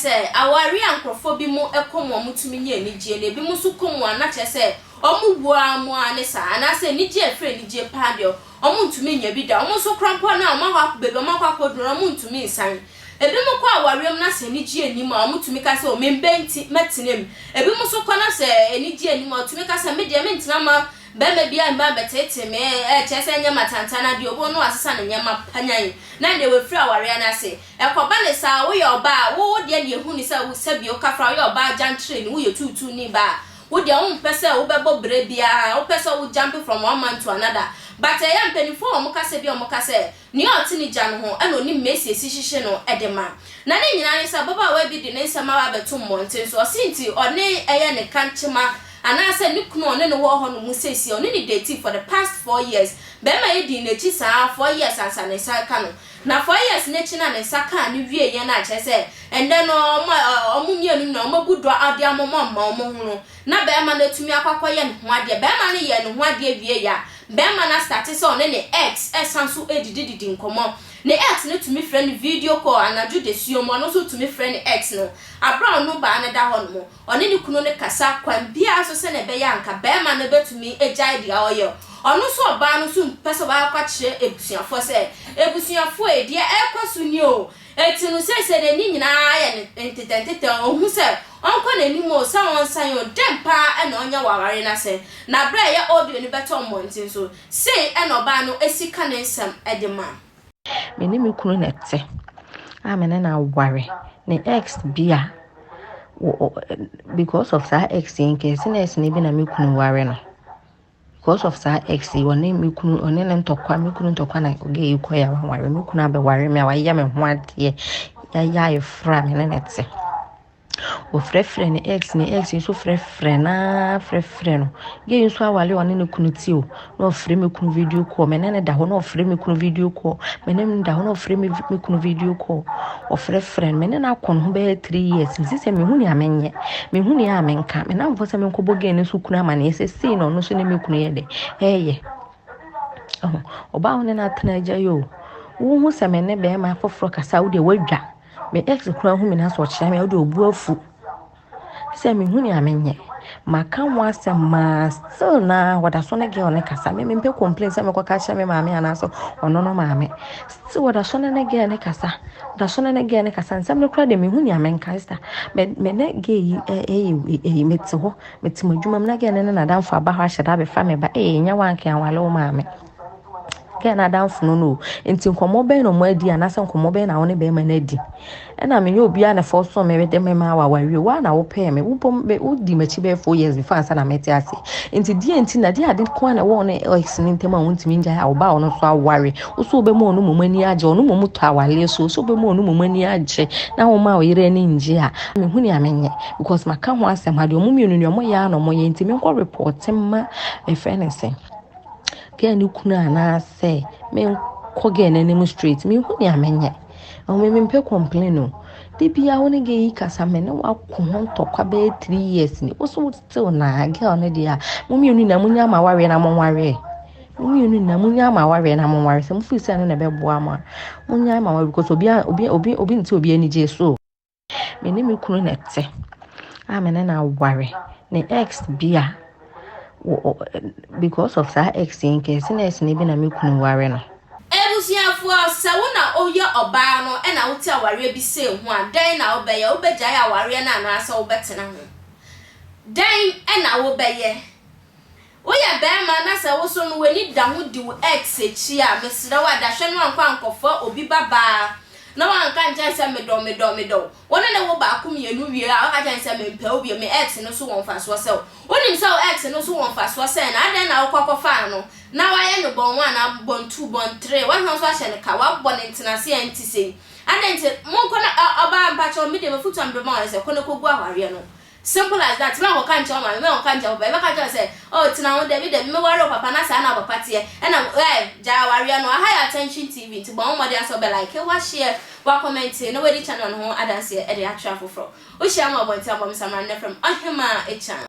sɛ, awareɛ a nkorɔfoɔ bi mo kɔ mu a wɔtumi nya anigyeɛ no, ebinom nso kɔ mu a na kyerɛ sɛ wɔn wuo ara mu ara ne saa, anaasɛ anigyeɛ a ɛfiri anigyeɛ paa deɛ wɔntumi nnya bi da. Wɔn nso koraa mpo no a wɔakɔ akɔ baabi a wɔakɔ akɔduru no wɔntumi nsan. Ebinom kɔ awareɛ mu na sɛ anigyeɛ nni mu a wɔtumi ka sɛ, o me mma nti mɛtena mu. Ebinom nso kɔ na sɛ anigyeɛ nni mu a wɔtumi ka sɛ, me deɛ mentena mma barima biara mma mmɛteetee me, kyerɛ sɛ ɛnyɛ m'atantan adeɛ, wobɛhu na wasesa ne nneɛma panyan na ɛnneɛ wafiri awareɛ no ase. Ɛkɔba no saa a, woyɛ ɔbaa a, wo wo deɛ deɛ ɛhu ne sɛ wo sɛbi wokafra, woyɛ ɔbaa gyantrani, woyɛ tuutuuni ba a, wo deɛ wompɛ sɛ wobɛbɔ bra biara, wopɛ sɛ wo jump from one man to another. But ɛyɛ a mpaninfoɔ a wɔkasa bi a wɔka sɛ, nea ɔte ne gya no ho na ɔnim mesi esi hyehye no de ma. Na ne nyinaa ne sɛ ababaawa bi de ne nsɛm aba abɛto mmɔnten so, ɔse nti ɔne ɛyɛ ne kankyema anaasɛ ne kunu a ɔne no wɔ hɔ nom seesei, ɔne no datii for the past 4 years, barima yi dii n'akyi saa 4 years ansa ne nsa reka no. Na 4 years no akyi no a ne nsa kaa no wieeɛ no a kyerɛ sɛ ɛnnɛ no wɔn wɔn mmienu nyinaa wɔabu dɔ ade ama wɔn ama wɔn ho no, na barima no atumi akɔ akɔyɛ ne ho adeɛ. Barima no yɛɛ ne ho adeɛ wieeɛ a, barima no astarte sɛ ɔne ne ex resan so redidididi nkɔmmɔ. Ne ex no tumi frɛ no video call anadwo dasuo mu, ɔno nso tumi frɛ ne ex no. Aberɛ a ɔno baa no da hɔ nom, ɔne ne kunu no kasa kwan biara so sɛdeɛ ɛbɛyɛ a anka barima no bɛtumi agyae deɛ ɔreyɛ. Ɔno nso ɔbaa no nso mpɛ sɛ ɔbɛkɔ akyerɛ abusuafoɔ sɛ, abusuafoɔ ei, deɛ ɛrekɔ so nie o. Enti no seesei n'ani nyinaa ayɛ no ntetɛntetɛ, ɔnhu sɛ ɔnkɔ n'anim o, sɛ ɔnsan o, dɛn paa na ɔnyɛ wɔ awareɛ no ase? Na berɛ a ɛyɛ audio no bɛtɔ mmɔnten so, sei na ɔbaa no si ka ne nsɛm de ma. Me ne me kunu na ɛte a me ne no aware. Ne ex bi a because of saa ex yi nka ɛsɛ na ex no bi na me kunu ware no. Because of saa ex yi ɔne me kunu ɔne ne ntɔkwa me kunu ntɔkwa na ɔgɛ yi kɔ yɛ aware me kunu abɛware me a wayɛ me ho adeɛ yɛayɛ ayefra me ne ne te. Wɔfrɛfrɛ ne ex ne ex nso frɛfrɛ naa frɛfrɛ no. Gay nso aware ɔne ne kunu te o na ɔfrɛ me kunu video call me ne ne da hɔ na ɔfrɛ me kunu video call me ne ne da hɔ na ɔfrɛ me me kunu video call ɔfrɛfrɛ no me ne no akɔ no ho bɛyɛ 3 years nti sɛ mehu nea menyɛ mehu nea a menka me namfo sɛ menkɔbɔ gay no nso kunu amaneɛ sɛ sei na ɔno nso ne me kunu yɛ dɛ ɛyɛ ɔbaa wo ne no atena agya yi o wohu sɛ me ne bɛrima foforɔ kasa wo deɛ woadwa me ex koraa hu me na sɛ ɔkyerɛ me a wode ɔbu afu sɛ mehu nea menyɛ maka ho asɛm maa still na wɔda so ne girl ne kasa me mempɛ complain sɛ mekɔka kyerɛ me maame anaasɛ ɔno no maame still wɔda so ne ne girl ne kasa da so ne ne girl ne kasa nsɛm no koraa de mehu nea menka sister me me ne girl yi ɛyɛ ɛyɛ mete hɔ mete mo adwuma mu na girl ne ne nadamfo aba hɔ ahyɛ da abɛfa me ba ee nyɛ wanke awale wo maame girl no adamfo no no nti nkɔmmɔ bɛn na ɔmo adi anaasɛ nkɔmmɔ bɛn na wo ne bɛrima no adi ɛna menyɛ obiara na fɔ so me de me ma awawarie wa na wopɛɛ me wobɔ wodi m'akyi bɛyɛ 4 years before ansa na mete ase nti deɛ nti na deɛ ade ko a na ɛwɔ ne ex ne ntam a wontumi ngyae a ɔbaa ɔno nso aware wo so wobɛma ɔno mmom ani agye ɔno mmom tɔ awareɛ so so wobɛma ɔno mmom ani agye na woma ɔyere ani ngye a mehu nea menyɛ because maka ho asɛm ha deɛ ɔmo mmienu nea ɔmo yɛ a na ɔmo yɛ nti menkɔ report ma ɛfrɛ ne sɛ girl no kunu anaasɛ menkɔ girl n'anim straight mehu nea menyɛ ɔmo mempɛ complain o de bia wo ne girl yi kasa me ne wako ho ntɔkwa bɛyɛ 3 years ni wo so still na girl no deɛ a mo mmienu na mo nya ama awareɛ na mo nwareɛ mo mmienu na mo nya ama awareɛ na mo nware sɛ mo feel sɛ no na ɛbɛboa mo a mo nya ama awareɛ because obi obi obi obi nte obi ani gye so me ne me kunu na ɛte a me ne no aware ne ex bi a because of saa ex yi nka ɛsɛ na ex no bi na me kunu ware no. Ebusuafoɔ, sɛ wo na woyɛ ɔbaa no ɛna wote awareɛ bi sei ho a, dɛn na wobɛyɛ? Wobɛgyae awareɛ no anaasɛ wobɛtena ho? Dɛn ɛna wobɛyɛ? Woyɛ bɛrima na sɛ wo so no w'ani da ho di wo ex akyi a, mesrɛ wo adahwɛ no ankɔ ankɔfa obi babaa na wanka nkyɛn sɛ medɔ medɔ medɔ wo ne ne wo baako mmienu wie a waka kyɛn sɛ mempɛ wo bio, me ex no so wɔ mfasoɔ sɛ wo wonim sɛ wo ex no so wɔ mfasoɔ sɛ na adɛn na wokɔ akɔfaa no na wayɛ no bɔn one na bɔn two, bɔn three, wasan so ahyɛ no ka wabɔ ne ntenase a nti sei adɛn nti monkɔ na ɔbaa mpakyɛw me deɛ mafutu a mede ma wo sɛ kɔ na kɔgu awareɛ no. Simple as that. Mɛ nkɔka nkyerɛ wo maame, mɛ nkɔka nkyerɛ wo papa. Yɛbɛka kyerɛ wo sɛ, oh, tena ho, dabi dabi, meware wo papa na saa na wo papa teɛ. Ɛna eh, gyae awareɛ no. Aha yɛ Attention TV, nti bɔ ho mmɔden asɛ wobɛ like, wahyɛ, wakɔmɛnte, na wadi channel no ho adanseɛ de akyerɛ afoforɔ. Wohyia me wɔ abɔnten a, bɔ me samina nnɛ frɛ me Ɔhemaa Ekyan.